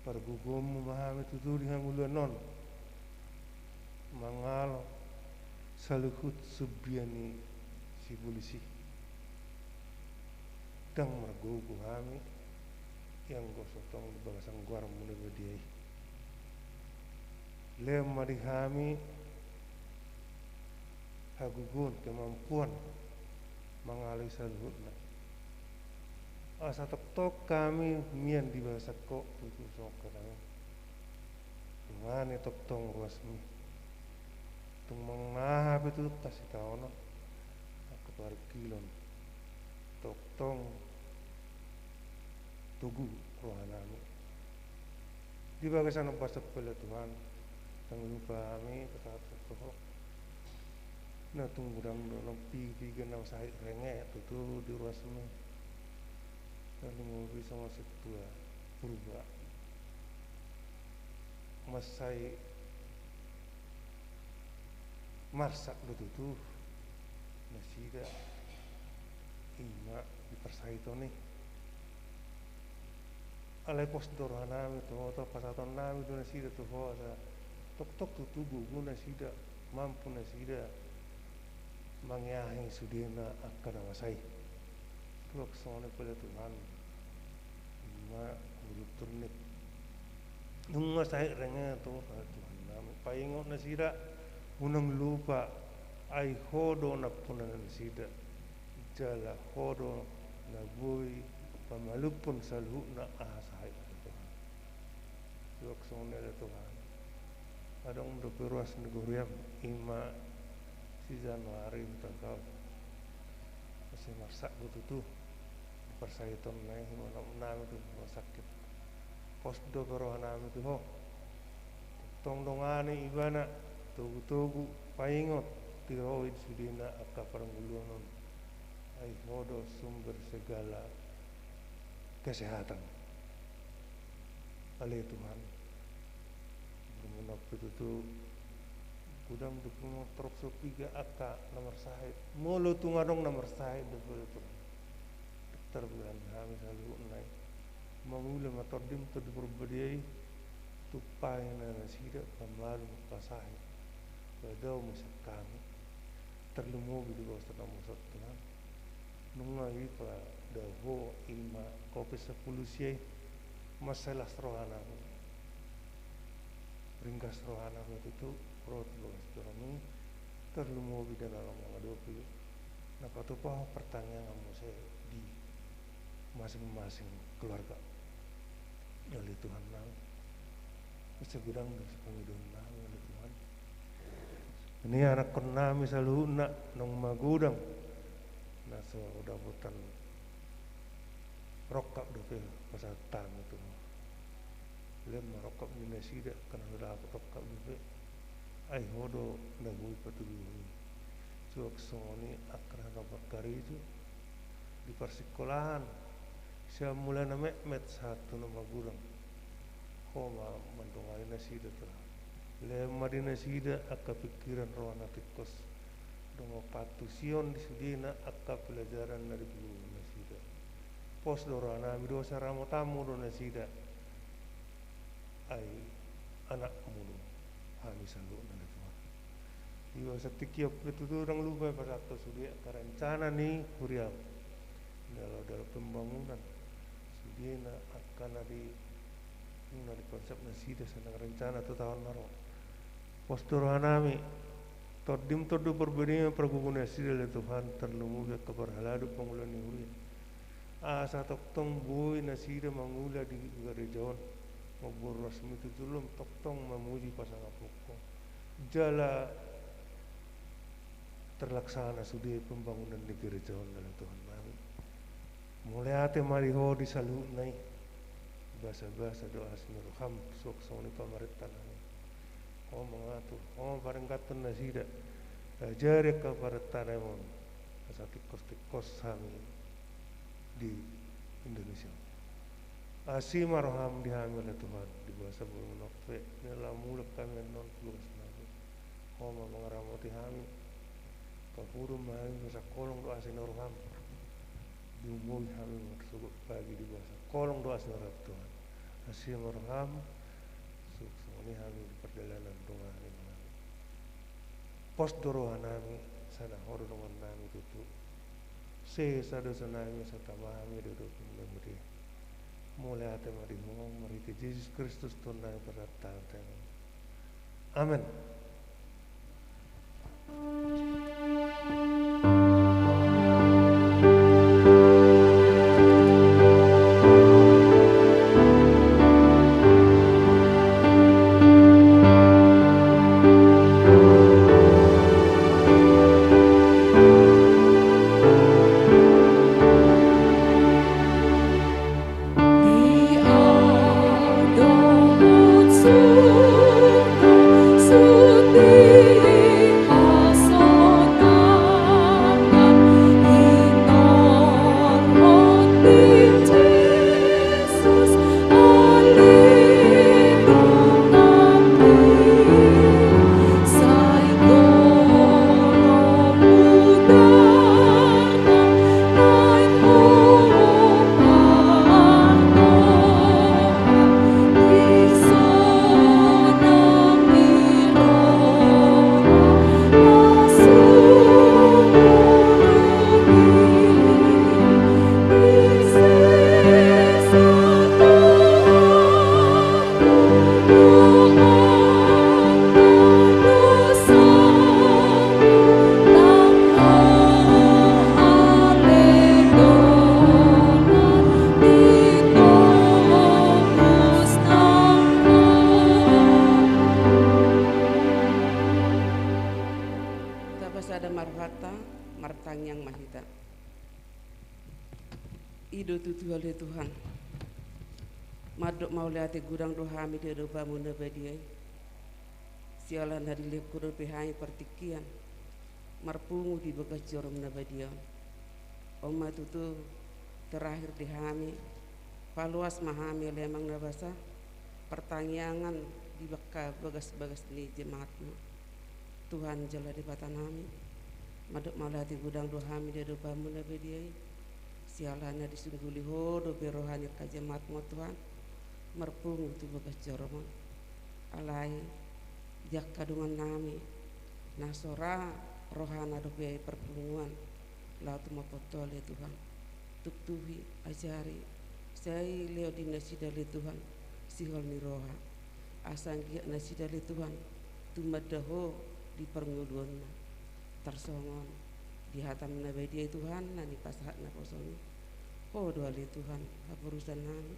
pargogoonmu ma hami tutu di hangoluan on mangalo saluhut sumbia ni sibolis i. Ndang margogo hami anggo so tong di bagasan goarmu na badia i. Lehon ma di hami hagogoon, kemampuan mangalo i saluhutna. Asa tongtong hami mian di bagasan ho tutu songon hata ni dongani tongtong ruasmi. Tung manang aha pe tutu hasitaonon, angka parungkilon, tongtong togu rohanami. Di bagasan ombas on pe ale Tuhan, ndang lupa hami pasahat tu ho na tung godang do nang piga-piga na sahit renge tutu di ruasmi. Tarlumobi songon sintua Purba. Mansai marsak do tutu nasida i ma di parsahiton i. Alai pos do rohanami tu ho, pasahatonnami do nasida tu ho asa tongtong tutu gogo nasida, mampu nasida mangeahi sudena angka na masa i. Tuak songon i pe ale Tuhan, i ma guru turnik. Nunga sahit renge tu ho ale Tuhannami, paingot nasida, unang lupa, ai ho do nampuna nasida, jala ho do na boi pamalumhon saluhutna aha sahit ale Tuhan. Tuak songon i ale Tuhan. Adong dope ruas ni guriam, i ma si Januari Hutagalung. Mansai marsak do tutu di parsahitonna i, i ma na, nami tu rumah sakit. Pos dope rohanami tu ho. Tongtong dongani ibana, togu-togu, paingot, tiroi di sudena angka parngoluon on. Ai ho do sumber segala kesehatan. Ale Tuhan, bermunok pe tutu, godang dope torop so piga angka na marsahit. Molo tung adong na marsahit dope ale Tuhan, tarbilan hami saluhutna i. Mangula ma Tondim Tondi Porbadia i, tumpahi ma nasida, pamalum angka sahit. Padao ma sian hami. Tarlumobi di bagasan ombas on Tuhan. Nunga i pa dao ho i ma Covid sampulu sia i, mansai las rohanami. Ringgas rohanami tutu, ro tu bagas joromi, tarlumobi da na laho mangadopi, na patupa ho partangiangan muse di masing-masing keluarga. Ale Tuhannami, mansai godang do sipangidoannami ale Tuhan. Ni anakkonnami saluhutna naung magodang na so dapotan rongkap dope pasahatonnami tu ho. Lehon ma rongkap ni nasida, angka na so dapot rongkap dope. Ai ho do na boi patuduhon i. Suang songon i angka na so parkarejo di parsingkolahan, sian mulai na metmet sahat tu na magodang. Ho ma mandongani nasida Tuhan. Lehon ma di nasida angka pingkiran roha na tingkos. Dongan pangantusion di sudena angka pelajaran na dipatuduhon nasida. Pos do rohanami, dosa ramotanmu do nasida. Ai anakmu do hami saluhutna ale Tuhan. Di bagasan tingki on pe tutu ndang lupa pasahat ho sude angka rencana ni huriam. Dalam, dalam pembangunan. Sudena angka na di, na di konsep nasida sian rencana tu taon na ro. Pos do rohanami, Tondim Tondi Porbadia i ma pargogo nasida ale Tuhan, tarlumobi angka parhalado pangula ni huria. Asa tongtong boi nasida mangula di gareja on, mamboan ruasmi tu jolo, tongtong mamuji pasangaphon ho. Jala terlaksana sude pembangunan di gareja on ale Tuhannami. Mauliate ma di ho di saluhutna i. Basa-basa do asi ni roham, suang songon i pamarentanami. Ho mangatur, ho maparingkathon nasida. Ajari angka parentanami on asa tingkos-tingkos hami di Indonesia. Asi ma roham di hami ale Tuhan, di bagasan bermunok pe, di na laho mulak hami annon tu bagasnami. Ho ma mangaramoti hami. Pahurum ma hami, sangkolong do asi ni roham. Diumobi hami marsogot pagi di basa, sangkolong do asi ni roham Tuhan. Asi ma roham, suk songon i hami di pardalanan dongan nami. Pos do roha nami, sai na Ho do dongan nami tutu. Sesa dosa nami, sai tama hami di adopan Ho. Mauliate ma di Ho, marhite Jesus Kristus Tuhan nami, parsantaban. Amen. Tapasada ma rohanta, martangiang ma hita. I do tutu ale Tuhan, mandok mauliate godang do hami di adopanMu na badia i. Siala na dilehon Ho dope hami partingkian marpungu di bagas joroM na badia on. On ma tutu terakhir di hami, paloas ma hami ale Amang na basa, partangiangan di bangka bagas-bagas ni jemaatMu. Tuhan jala Debata nami, mandok mauliate godang do hami di adopanMu na badia i. Siala na disungguli Ho dope roha ni angka jemaatMu Tuhan, marpungu tu bagas joroM on. Alai di angka dongan nami na so ra rohana dope parpunguan, laho tumopot Ho ale Tuhan. Tuktuhi, ajari, sai lehon di nasida ale Tuhan sihol ni roha, asa anggiat nasida ale Tuhan tumanda Ho di parngoluonna. Tarsongon di hataM na badia i Tuhan, na nipasahat naposoMi. Ho do ale Tuhan haporusan nami,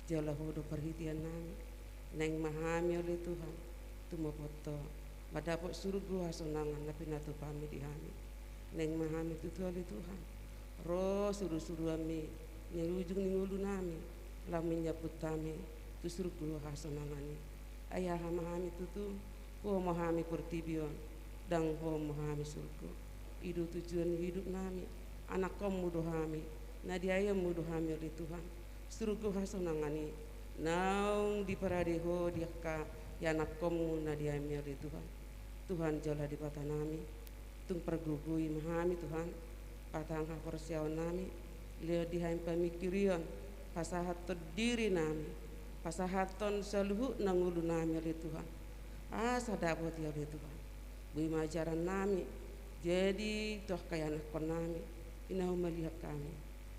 jala Ho do parhitean nami. Naeng ma hami ale Tuhan tumopot Ho, mandapot surgo hasonangan na pinatupaMi di hami. Naeng ma hami tutu ale Tuhan ro surusuruanMi na di ujung ni ngolu nami, laho manyamput hami tu surgo hasonangan i. Ai aha ma hami tutu, Ho ma hami portibi on, ndang Ho ma hami surgo. I do tujuan ni hidup nami, anakkonMu do hami, na diayaonMu do hami ale Tuhan. Surgo hasonangan i naung diparade Ho di angka ianakkonMu na diayaonMi ale Tuhan. Tuhan jala Debata nami, tung pargogoi ma hami Tuhan, patang haporseaon nami, lehon di hami pamingkirion, pasahathon diri nami, pasahathon saluhutna ngolu nami ale Tuhan. Asa dapot i ale Tuhan, boi ma ajaran nami, jadi tu angka ianakkon nami, i na humaliang hami.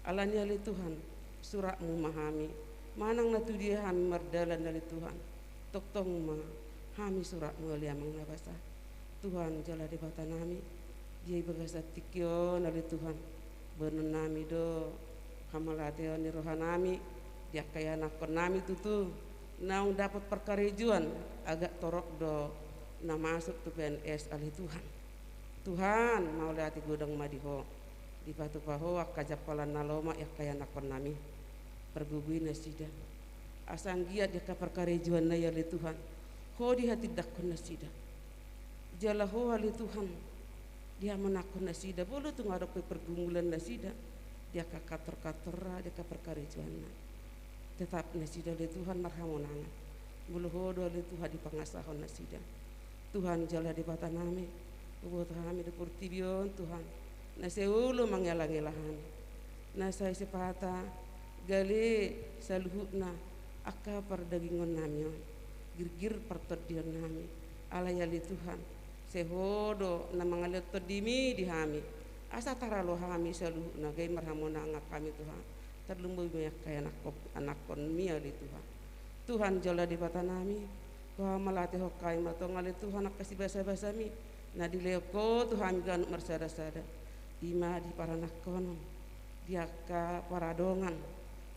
Alani ale Tuhan, suratMu ma hami, manang na tu dia hami mardalan ale Tuhan, tongtong ma hami suratMu ale Amang na basa. Tuhan jala Debata nami, dia i bagasan tingki on ale Tuhan, boanon nami do hamauliateon ni roha nami di angka ianakkon nami tutu, naung dapot parkarejoan, agak torop do na masuk tu P N S ale Tuhan. Tuhan, mauliate godang ma di Ho, dipatupa Ho angka jampalan na lomak i angka ianakkon nami. Pargogoi nasida, asa anggiat di angka parkarejoanna i ale Tuhan, Ho di hatindanghon nasida. Jala Ho ale Tuhan di hamonanghon nasida, molo tung adong pe pergumulan nasida di angka kantor-kantorna, di angka parkarejoanna. Tetap nasida ale Tuhan marhamonangan, molo Ho do ale Tuhan di pangasahon nasida. Tuhan jala Debata nami, Huboto hami do portibi on, Tuhan, na sai olo mangelangela hami, na sai sipata gale saluhutna angka pardagingon nami on, girgir partondion nami. Alai ale Tuhan, sai Ho do na mangalehon tondimi di hami, asa taralo hami saluhutna gabe marhamonangan hami, Tuhan. Tarlumobi ma angka anakkon, anakkonmi ale Tuhan. Tuhan jala Debata nami, Ho hamelatehon hami ma tong ale Tuhan angka sibasabasami na dilehon Ho tu hami ganup marsadasada, i ma di paranakkonon, di angka paradongan,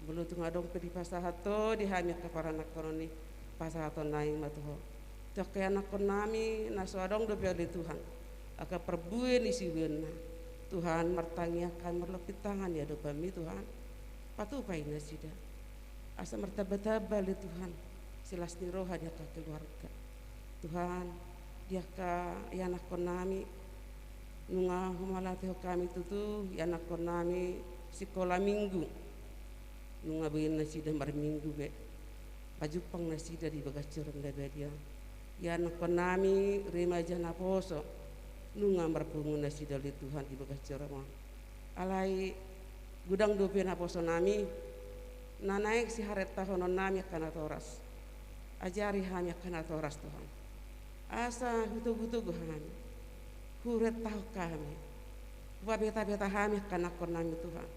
molo tung adong pe dipasahat Ho di hami angka paranakkonon i, pasahaton nami ma tu Ho. Tu angka ianakkon nami na so adong dope ale Tuhan angka parbue ni sibuanna, Tuhan, martangiang hami marlompit tangan di adopanmi, Tuhan. Patupa i nasida asa martambatamba ale Tuhan silas ni roha di angka keluarga. Tuhan, di angka ianakkon nami, nunga humalatehon hami tutu ianakkon nami sikola minggu, nunga boi nasida marminggu be, pajumpang nasida di bagas joro na badia. Ianakkon nami remaja naposo, nunga marpungu nasida ale Tuhan di bagas joro on. Alai godang dope naposo nami, na naeng siharentahonon nami angka natoras. Ajari hami angka natoras Tuhan, asa hutogutogu hami, hurentahon hami, hupabetabeta hami angka anakkon nami Tuhan.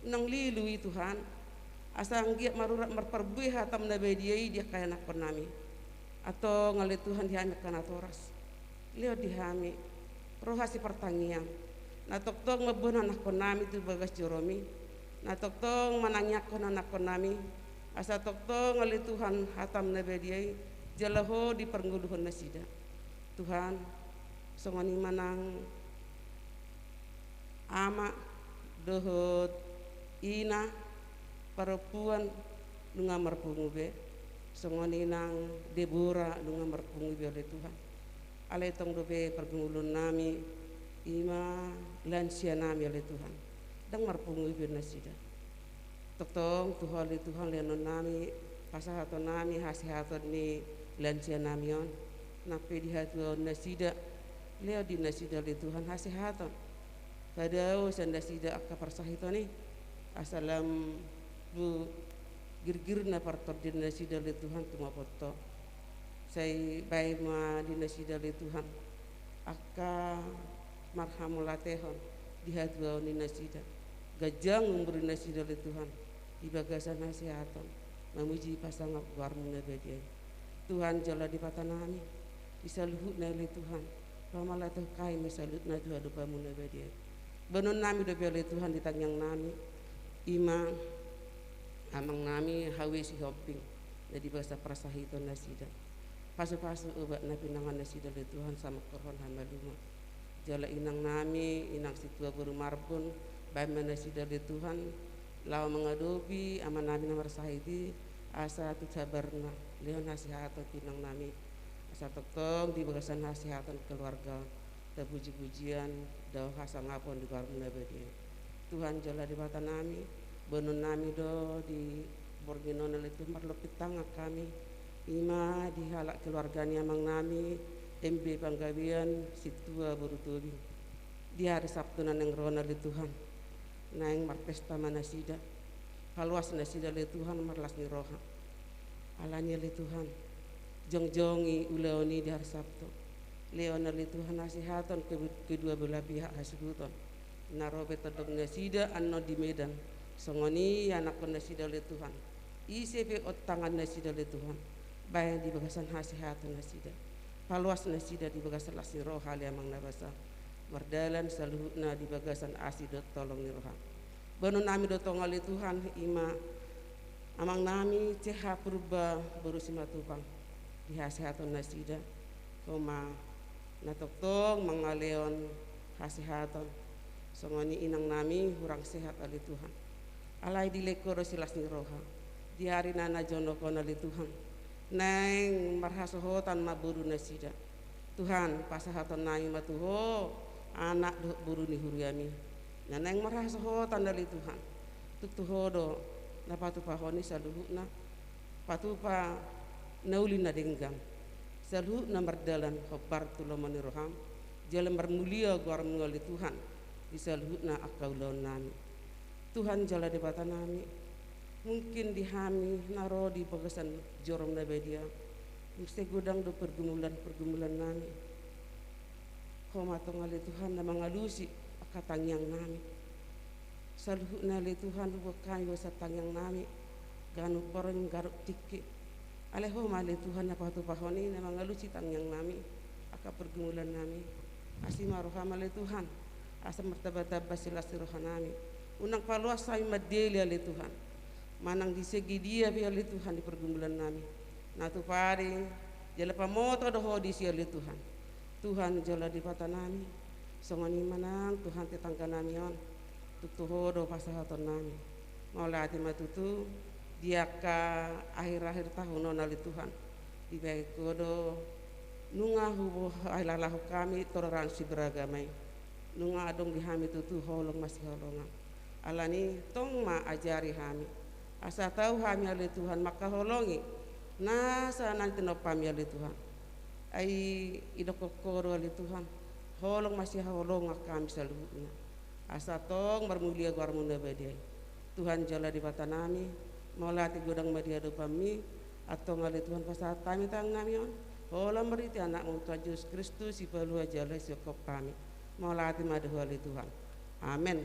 Unang lilu i Tuhan, asa anggiat marurat marparbue hatam na badia i di angka anakkon nami. Antong ale Tuhan di hami angka natoras, lehon di hami roha sipartangiang, na tongtong mamboan anakkon nami tu bagas joromi, na tongtong manangiangkon anakkon nami, asa tongtong ale Tuhan hatam na badia i jala Ho di parngoluhon nasida. Tuhan, songon i ma nang ama dohot ina parompuan nunga marpungu be, songon i nang Debora nunga marpungu be ale Tuhan. Alai tong dope pargumulon nami, i ma lansia nami ale Tuhan, ndang marpungu be nasida. Tongtong tu Ho ale Tuhan lehonon nami, pasahaton nami hasehaton ni lansia nami on, nang pe di hatuaon nasida, lehon di nasida ale Tuhan hasehaton. Padao sian nasida angka parsahiton i, asa lam bu girgirna partondion nasida ale Tuhan tumopot Ho. Sai baen ma di nasida ale Tuhan angka marhamulatehon di hatuaon ni nasida. Ganjang umur ni nasida ale Tuhan di bagasan hasehaton, mamuji pasangap goarmu na badia i. Tuhan jala Debata nami, di saluhutna ale Tuhan, pamatehon hami ma saluhutna tu adopanmu na badia i. Boanon nami dope ale Tuhan di tangiang nami, i ma amang nami Hawe Sihombing, na di bagasan parsahiton nasida. Pasupasu obat na pinangan nasida ale Tuhan, asa mangkorhon hamalumon. Jala inang nami, inang Situa boru Marbun, baen ma nasida ale Tuhan laho mangadopi ama nami na marsahit i, asa tu sabarna lehon hasehaton tu inang nami, asa tongtong di bagasan hasehaton keluarga, tapujipujian, dao hasangapon di goarmu na badia i. Tuhan jala Debata nami, boanon nami do di borngin on ale Tuhan marlompit tangan hami, i ma di halak keluarga ni amang nami, M B Panggabean Situa boru Tobing. Di ari Sabtu na naeng ro on ale Tuhan, naeng marpesta ma nasida, paloas nasida ale Tuhan marlas ni roha. Alani ale Tuhan, jongjongi ulaon i di ari Sabtu. Lehon ale Tuhan hasehaton ke-, kedua belah pihak hasuhuton. Na ro pe tondong nasida annon di Medan, songon i ianakkon nasida ale Tuhan, ise pe ontangan nasida ale Tuhan, baen di bagasan hasehaton nasida. Paloas nasida di bagasan las ni roha ale amang na basa, mardalan saluhutna di bagasan asi dohot holong ni roha. Boanon nami do tong ale Tuhan, i ma amang nami C H Purba boru Simatupang, di hasehaton nasida, Ho ma na tongtong mangalehon hasehaton. Songon i inang nami hurang sehat ale Tuhan, alai dilehon Ho do silas ni roha di ari na na jonok on ale Tuhan, naeng marhasohotan ma boru nasida. Tuhan, pasahaton nami ma tu Ho anak dohot boru ni huriami, na naeng marhasohotan ale Tuhan. Tung tu Ho do na patupahon i saluhutna, patupa na uli na denggan, saluhutna mardalan hombar tu lomo ni roham, jala marmulia goarmu ale Tuhan di saluhutna angka ulaonnami. Tuhan jala Debatanami, mungkin di hami na ro di bagasan joro na badia, muse godang do pergumulan-pergumulannami. Ho ma tong ale Tuhan na mangalusi angka tangiangnami. Saluhutna ale Tuhan, huboan hami bagasan tangiangnami, ganup borngin ganup tingki. Alai Ho ma ale Tuhan na patupahon i, na mangalusi tangiangnami, angka pergumulannami. Asi ma roham ale Tuhan, asa martamba-tamba silas ni rohanami. Unang paloas hami mandele ale Tuhan, manang di segi dia pe ale Tuhan di pergumulannami. Na tu padi jala pamoto do Ho disi ale Tuhan. Tuhan jala Debatanami, songon i ma nang Tuhan tetangganami on, tung tu Ho do pasahatonnami. Mauliate ma tutu, di angka akhir-akhir tahun on ale Tuhan, dibahen Ho do nunga huboan, ai, laho hami toleransi beragama i. Nunga adong di hami tutu holong masihaholongan. Alani tong ma ajari hami, asa tau hami ale Tuhan mangkaholongi nasa na tinompami ale Tuhan. Ai idokkon Ho do ale Tuhan, holong masihaholongan hami saluhutna, asa tong marmulia goarmu na badia i. Tuhan jala Debatanami, mauliate godang ma di adopanmi. Antong ale Tuhan pasahat hami tangiangnami on, holan marhite Anakmu Tuhan Jesus Kristus, Sipaluha jala Sihophop hami. Mauliate ma di Ho ale Tuhan. Amen.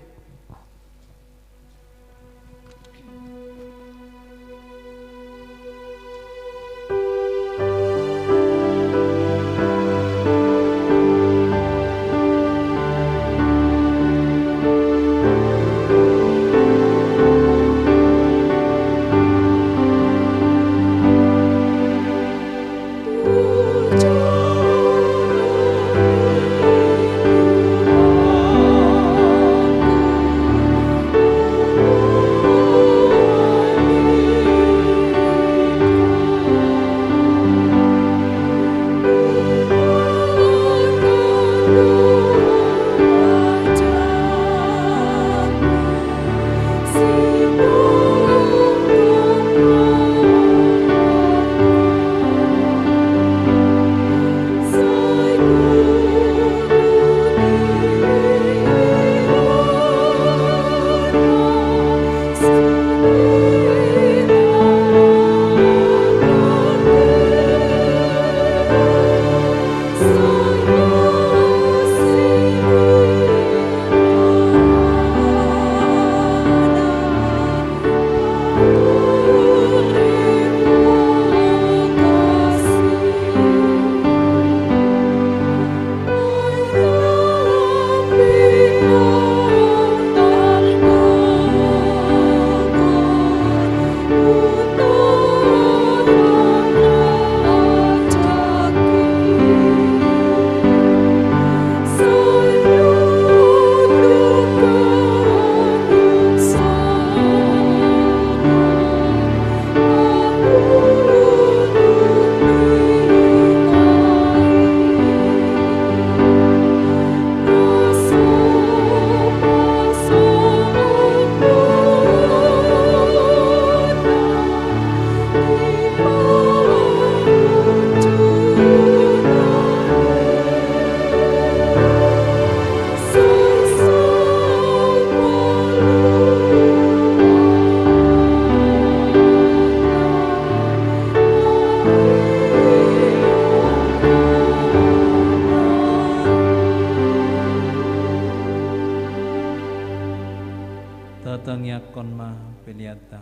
Tatangiangkon ma peleanta.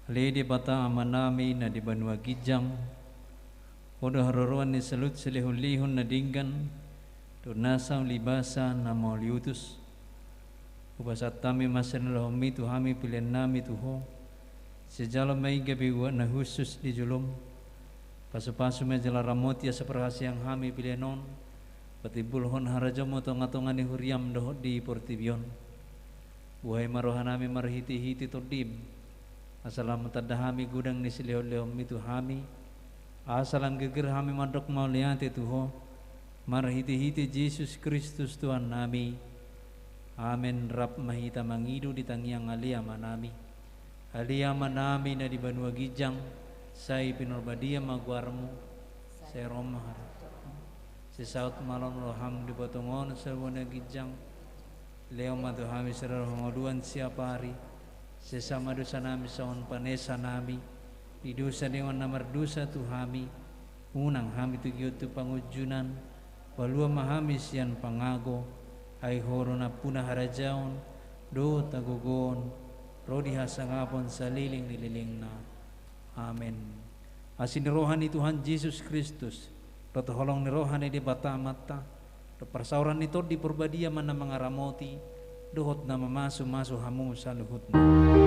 Ale Debata Amanami na di banua ginjang, Ho do haroroan ni saluhut silehonlehon na denggan dohot nasa ulibasa na mauliutus. Hupasahat hami ma sian ni rohaMi tu hami peleannami tu Ho. Sijalo ma i gabe uap na hushus di jolom. Pasupasu ma jala ramoti asa parhaseang hami pelean on, patimbulhon harajaonMu tongatonga ni huriaM dohot di portibi on. Buhai ma rohanami marhitehite TondiM, asa lam tanda hami godang ni silehonlehonMi tu hami, asa lam geger hami mandok mauliate tu Ho, marhitehite Jesus Kristus Tuhannami. Amen. Rap ma hita mangido di tangiang Ale Amanami. Ale Amanami na di banua ginjang, sai pinarbadia ma goarMu, sai ro ma harajaonMu. Sai saut ma rohaM di botong on saluhutna ginjang. Lehon ma tu hami sada roha ni ngolu siapari. Sesa ma dosanami songon panesanami di dosa ni angka na mardosa tu hami. Unang hami togihon tu pangunjunan. Palua ma hami sian pangago. Ai Ho do nampuna harajaon dohot hagogoon ro di hasangapon saleleng ni lelengna. Amen. Asi ni roha ni Tuhan Jesus Kristus dohot holong ni roha ni Debata Amanta dohot parsaoran ni Tondi Parbadia ma na mangaramoti dohot na mamasumasu hamu saluhutna.